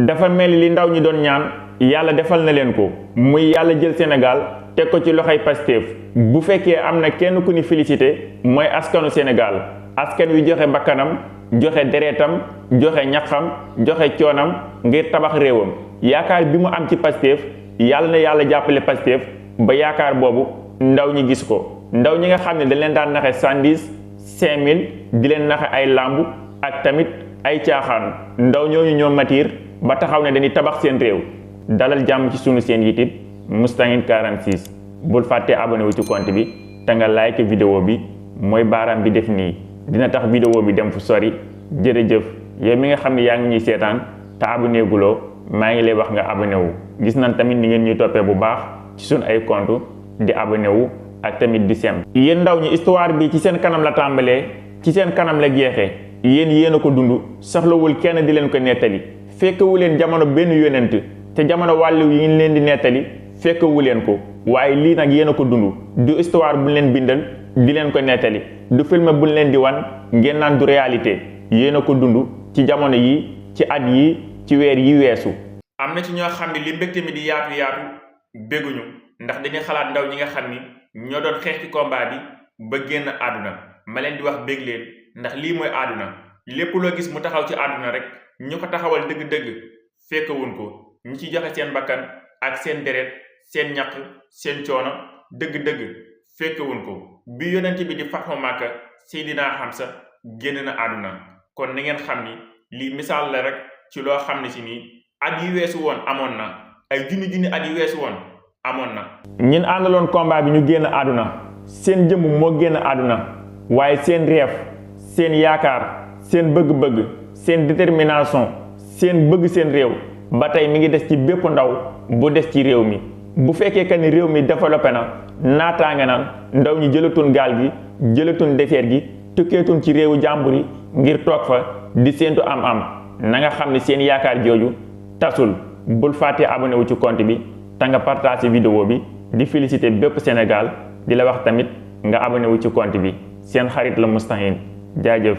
dafa mel li ndaw ñi doon ñaan yàlla defal na leen ko muy yàlla jël Sénégal teg ko ci loxoy Pastef bu fekkee am na kenn ku ni félicité mooy askanu Sénégal askan wi joxe bakkanam joxe deretam joxe ñaxam joxe coonam ngir tabax réewam yaakaar bi mu am ci Pastef yàlla na yàlla jàppale Pastef ba yaakaar boobu ndaw ñi gis ko ndaw ñi nga xam ne dañ leen daan naxe 110 5000 di leen naxe ay làmb ak tamit ay caaxaan ndaw ñooñu ñoo matiir ba taxaw ne dañuy tabax seen réew dalal jàmm ci sunu seen YouTube Moustahine 46 bul fàtte abonné wu ci compte bi te nga like vidéo bi mooy baaraam bi def nii dina tax vidéo bi dem fu sori jërëjëf yow mi nga xam ne yaa ngi ñuy seetaan te abonné guloo maa ngi lay wax nga abonné wu gis nañ tamit ni ngeen ñuy toppee bu baax ci sunu ay compte di abonné wu ak tamit di sem yéen ndaw ñi histoire bi ci seen kanam la tàmbalee ci seen kanam la jeexee yéen a ko dund soxlawul kenn di leen ko nettali fekkewu leen jamono benn yonent te jamono wàllu yi ngi leen di nettali fekkewu leen ko waaye lii nag yéen a ko dund du histoire bu leen bindal di leen ko nettali du film bu leen di wan ngeen naan du réalité yéen a ko dund ci jamono yi ci at yi ci weer yi weesu. am na ci ñoo xam ne li mbégte mi di yaatu bégguñu ndax dañuy xalaat ndaw ñi nga xam ni ñoo doon xeex ci combat bi ba génn àdduna ma leen di wax bég leen ndax lii mooy àdduna lépp loo gis mu taxaw ci àdduna rek ñu ko taxawal dëgg-dëgg fekkewuñ ko ñi ci joxe seen bakkan ak seen deret seen ñaq seen coono dëgg-dëgg fekkewuñ ko bi yonent bi di fatxu Màkka Seydina Hamza génn na àdduna kon na ngeen xam ni lii misaal la rek ci loo xam ne si nii at yi weesu woon amoon na ay junni at yi weesu woon amoon na ñin àndaloon combat bi ñu génn àdduna seen jëmm moo génn àdduna waaye seen reef seen yaakaar seen bëgg-bëgg seen détermination seen bëgg seen réew ba tey mi ngi des ci bépp ndaw bu des ci réew mi bu fekkee que ni réew mi développé na naataange naan ndaw ñi jëlatun gaal gi jëlatun deseer gi tukkeetun ci réewu jàmbur yi ngir toog fa di séentu am na nga xam ne seen yaakaar jooju tasul bul fàtte abonné wu ci compte bi te nga partagé vidéo bi di félicité bépp Sénégal di la wax tamit nga abonné wu ci compte bi seen xarit la Moustahine jaajëf